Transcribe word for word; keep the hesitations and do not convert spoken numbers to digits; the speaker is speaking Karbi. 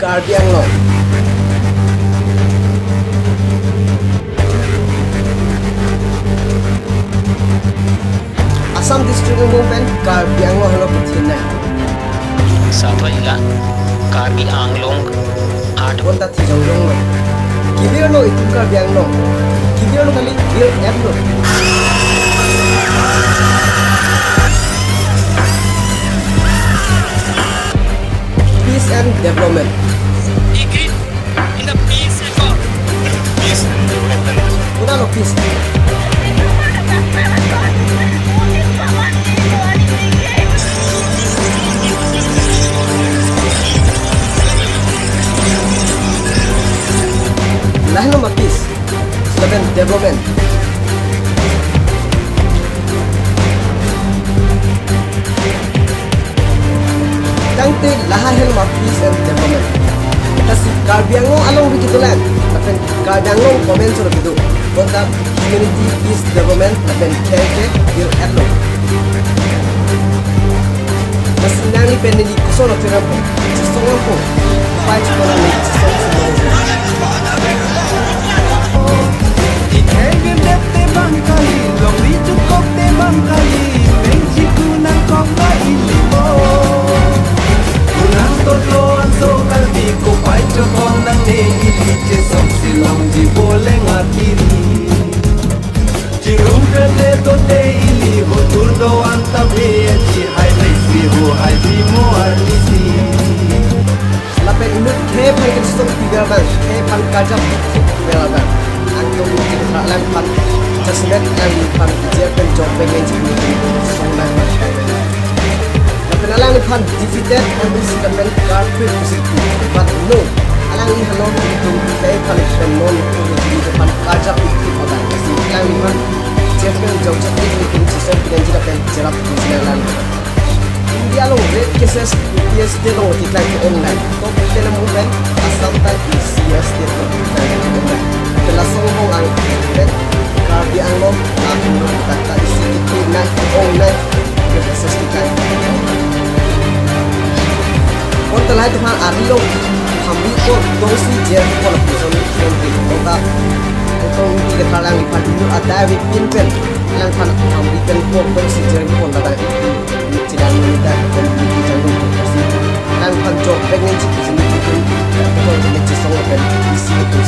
Karbi Anglong. Assam district angbong pen Karbi Anglong henlo kethenei. Sapa ila Karbi Anglong at bonta thijong jonglo. Kevir lo itum Karbi Anglong. Kevir lo kali, vir-et lo. Peace and development. Degree in the peace accord. Peace and development. Una lo peace. Lahenlo ma peace lapen development. Tangte lahai henlo ma peace and development. Lasi Karbi Anglong alongri kedolang lapen Karbi Anglong comment solo kedo. Bonta humanity, peace, development lapen khei ke vir-et lo. Lasi nangli pen neli koson lo tirang po, chisong lang po. Pai chikon neli chisong si lo. Ikhei bimdet te bang kali, longri chukok te bang kali, mengji kunang kok ba ili mo. Kunang totlo anso kalbi ko pai chokong nangne ili, chesong si longji boleng atiri. Chirum kre te tote ili, hotur do-an ta be, chihai le si ho hai bi mo arnisi. Lapen inut khei aphan kechesong piver abang, khei aphan karjap piver abang, Angtong Ingti Kethar alangphan, jasemet alangphan J F N job vacancy song lang. Lapen alangliphan defeated M A C lapen carpet pusi. But no, alangli henlo itum khei aphan pen non itum aphan karjap piver abang. Lasi alangliphan J F N job chak itum sesong pinanji lapen cherap pusi lang. India along rape cases U P S state along decline ke-ong nang. Top ten among pen Assam ta East state along decline ke-ong nang. Lapen laso angbong angpen Karbi Anglong, Karbi Anglong ta isi ke-ong nang, ke-ong nang. Rape cases decline. Bonta lahai atum aphan ari along hamri apor dongsi jer apor lapuson. Bonta Angtong Ingti Kethar alangliphan inut adai avepin pen alangphan hamri pen apor dongsi jer apor ladak chidan nita pen bidi jangdun tu kasi. Alangphan job vacancy pusi nelitum apor pen chesong pen isi itum